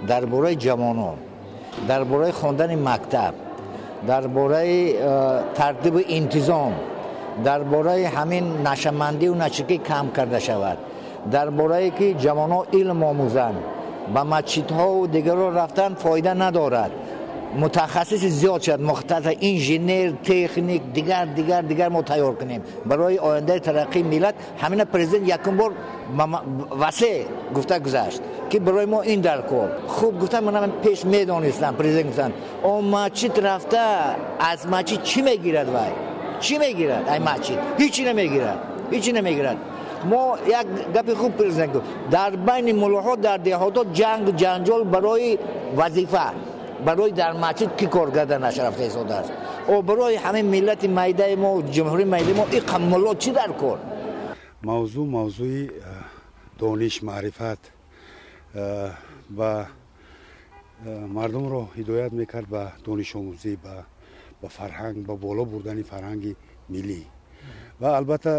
Дар бораи ҷавонон, дар бораи хондани мактаб, дар бораи тартибу интизом, дар бораи ҳамин нашъамандию нашикӣ кам карда шавад, дар борае ки ҷавонон илм омӯзанд, ба масҷидҳову дигарро рафтан фоида надорад, мутахассиси зиёд шавад, мухтасар инженер, техник, дигар, дигар, дигар мо тайёр кунем барои ояндаи тараққии миллат. Ҳамина президент якум бор васеъ гуфта гузашт, ки барои мо ин дар кор. Хуб гуфтан, манам пеш медонистам. Президент гуфтанд, о масҷид рафта аз масҷид чӣ мегирад? Вай чӣ мегирад? Ай масҷид ҳичи намегирад, ҳичи намегирад. Мо як гапи хуб президент гуфт: дар байни муллоҳо дар деҳотҳо ҷангу ҷанҷол барои вазифа, барои дар масҷид ки кор карда нашрафта истодааст. О барои ҳамин миллати майдаи мо, ҷумҳурии майдаи мо иқа мулло чӣ дар кор? Мавзӯъ мавзӯи дониш, маърифат ва мардумро ҳидоят мекард ба донишомӯзӣ, ба фарҳанг, ба боло бурдани фарҳанги миллӣ. Ва албатта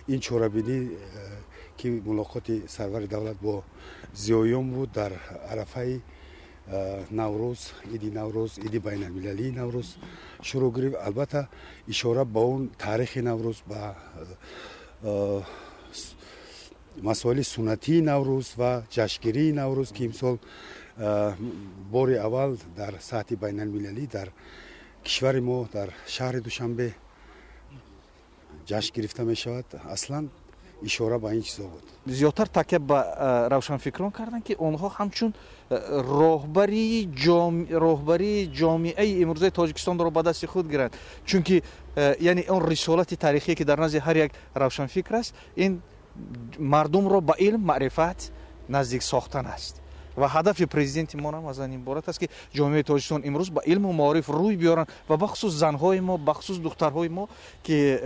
ин чорабинӣ, ки мулоқоти сарвари давлат бо зиёиён буд дар арафаи Наврӯз, иди Наврӯз, иди байналмилалии Наврӯз шурӯъ гирифт, албатта ишора ба он таърихи Наврӯз, ба масоили суннатии Наврӯз ва ҷашнгирии Наврӯз, ки имсол бори аввал дар сатҳи байналмилалӣ дар кишвари мо, дар шаҳри Душанбе ҷашн гирифта мешавад, аслан ишора ба ин чизо буд. Зиёдтар такя ба равшанфикрон карданд, ки онҳо ҳамчун роҳбарии ҷомеаи имрӯзаи Тоҷикистонро ба дасти худ гиранд, чунки яъне он рисолати таърихие, ки дар назди ҳар як равшанфикр аст, ин мардумро ба илм, маърифат наздик сохтан аст. Ва ҳадафи президенти мо ҳам аз ин иборат аст, ки ҷомеаи Тоҷикистон имрӯз ба илму маориф рӯй биёранд ва бахусус занҳои мо, бахусус духтарҳои мо, ки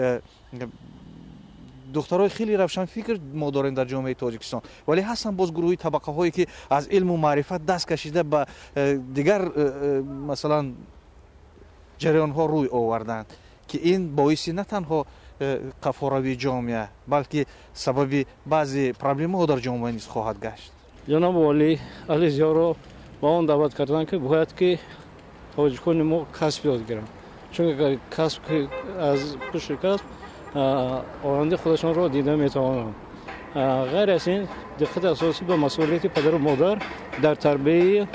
духтарҳои хеле равшанфикр мо дорем дар ҷомеаи Тоҷикистон, вале ҳастанд боз гурӯҳи табақаҳое, ки аз илму маърифат даст кашида, ба дигар масалан ҷараёнҳо рӯй оварданд, ки ин боиси на танҳо қафоравии ҷомеа, балки сабаби баъзе проблемаҳо дар ҷомеа низ хоҳад гашт. Ҷаноби олӣ аҳли зиёро ба он даъват карданд, ки бояд ки тоҷикони мо касб ёд гиранд, чунки агар касб, аз пушти касб ояндаи худашонро дида метавонанд. Ғайр аз ин, диққати асосӣ ба масъулияти падару модар дар тарбияи,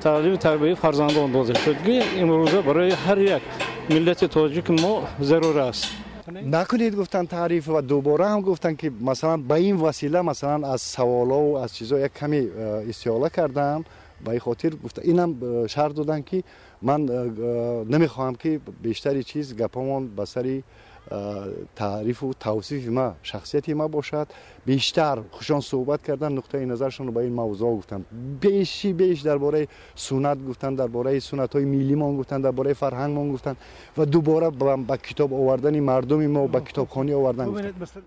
таълими тарбияи фарзандон дода шуд, ки имрӯза барои ҳар як миллати тоҷики мо зарур аст. Накунед, гуфтан, таъриф. Ва дубора ҳам гуфтанд, ки масалан ба ин васила масалан аз саволову аз чизо як каме истиҳола кардам, ба ин хотир гуфта, инам шарт доданд, ки ман намехоҳам, ки бештари чиз гапамон ба сари таърифу тавсифи ма, шахсияти ма бошад. Бештар хушон суҳбат кардан, нуқтаи назаршонро ба ин мавзӯъ гуфтанд, беши беш дар бораи суннат гуфтанд, дар бораи суннатҳои миллимон гуфтанд, дар бораи фарҳангмон гуфтанд ва дубора ба китоб овардани мардуми мо, ба китобхонӣ овардан гуфтанд.